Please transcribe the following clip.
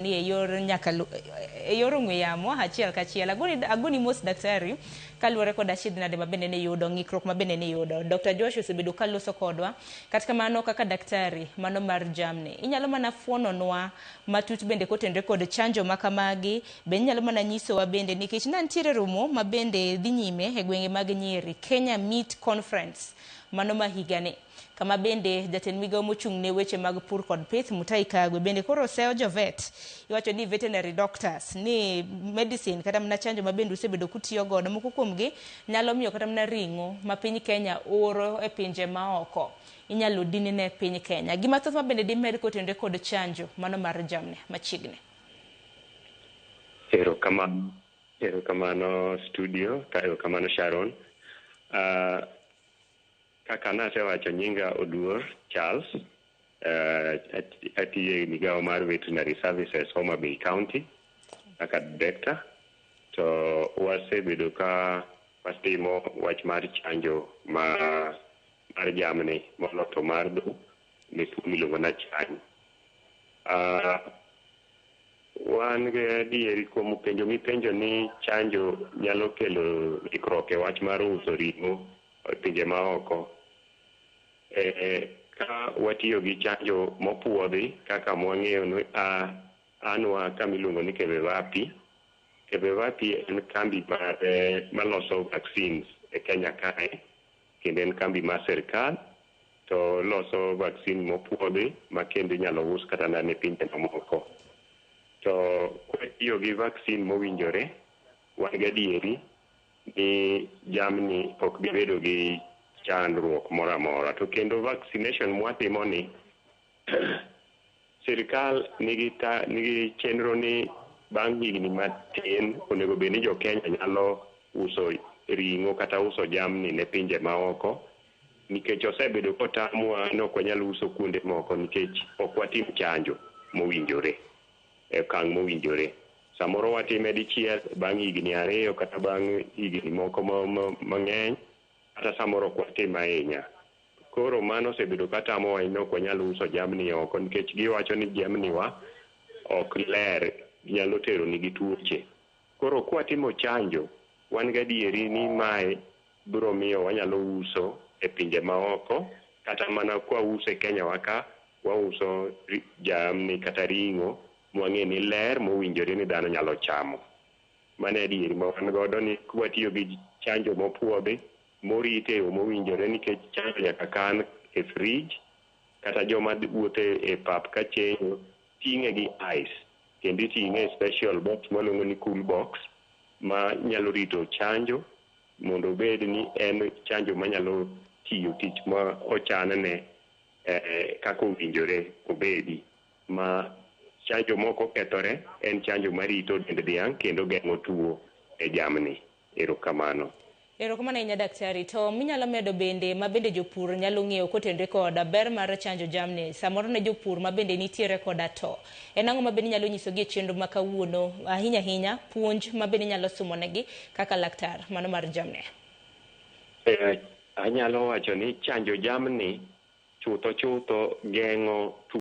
Ni e yor nyaka e yor ong'we yamo achiel kachiel. Agoni, agoni mos daktari kaluwore kod achiedh nade ma bende niyudo, ng'ikruok ma bende niyudo. Dr. Josh osebedo ka loso kodwa. Kata kamano kaka daktari mano mar jamni, inyalo mana fuononwa matut bende kotenore kod chanjo ma kamagi, be inyalo mana nyisowa bende nikech na nitiere romo ma bende dhi nyime e gwenge mag Nyeri, Kenya Meat Conference mano ma higani. Kama bende jatend migawo mochung' ne weche mag pur kod pith Mutahi Kagwe bende koro oseyo jovet, iwacho ni veterinary doctors, ni medicine kata mana chanjo ma bende usebedo kutiyo godo moko kuomgi nyalo miyo kata mana ring'o ma piny Kenya oro e pinje maoko inyalo din ne piny Kenya. Gima thoth ma bende dimed kotenore kod chanjo mano mar jamni machiegni. Erokamano, erokamano studio, ka erokamano Sharon. Kaka nasewacho nyinga Oduor Charles, atiyo e migawo mar Veterinary Services Homa Bay County kaka director. To wasebedo ka watimo wach mar chanjo ma mar jamni molo to mar dhok ne tuo miluongo ni achany. Wan gi adieri kuom penjo mipenjo ni chanjo nyalo kelo ikruok e wach mar uso ring'o e pinje maoko. Ka watiyo gi chanjo mopuodhi kaka mwang'eyo ni anwa kama iluongo ni Kevevapi. Kevevapi en kambi mar maloso vaccines e Kenya kae kendo en kambi mar sirkal to loso vaccine mopuodhi ma kendo inyalo us kata mana e pinje mamoko. To kwatiyo gi vaccine mowinjore, wan gadieri ni jamni ok bi bedo gi chandruok moro amora. To kendo vaccination mwatimo ni sirikal nigi, ta, nigi chenro ni bang' higni matin onego bed ni jo Kenya nyalo uso ring'o kata uso jamni ne pinje maoko nikech osebedo kotamwa ni ok wanyal uso kuonde moko nikech ok watim chanjo mowinjore e okang' mowinjore. Samoro watime dichiel bang' higni 2 kata bang' higni moko mang'eny kata samoro ok watim ahinya. Koro mano osebedo katamowa ni ok wanyal uso jamni oko nikech giwacho ni jamni wa ok ler nyalo tero nigi tuoche. Koro kwatimo chanjo wan gadieri ni mae biro miyo wanyalo uso e pinje maoko kata mana kwauso e Kenya wa ka wauso jamni kata ring'o mwang'e ni ler mowinjore ni dhano nyalo chamo. Mano e adieri ma wan godo ni kwatiyo gi chanjo mopuodhi morit e yo mowinjore nikech chanjo nyaka kan e fridge kata joma wuotho e pap ka chenjo ting'e gi ice kendo iting'e e special box mwaluongo ni cool box ma nyalo rito chanjo mondo obed ni en chanjo manyalo tiyo tich ma ochanne kaka owinjore obedi ma chanjo mok okethore en chanjo marito dend dhiang' kendo geng'o tuo e jamni. Erokamano. Erokamano ahinya daktari. To minyalo medo bende ma bende jopur nyalo ng'eyo kotenore kod ber mar chanjo jamni samoro ne jopur ma bende nitiere koda to en ang'o ma bende inyalo nyisogi e chenro ma kawuono ahinya ahinya puonj ma bende inyalo sumo negi kaka laktar mano mar jamni? Anyalo wacho ni chanjo jamni chutho chutho geng'o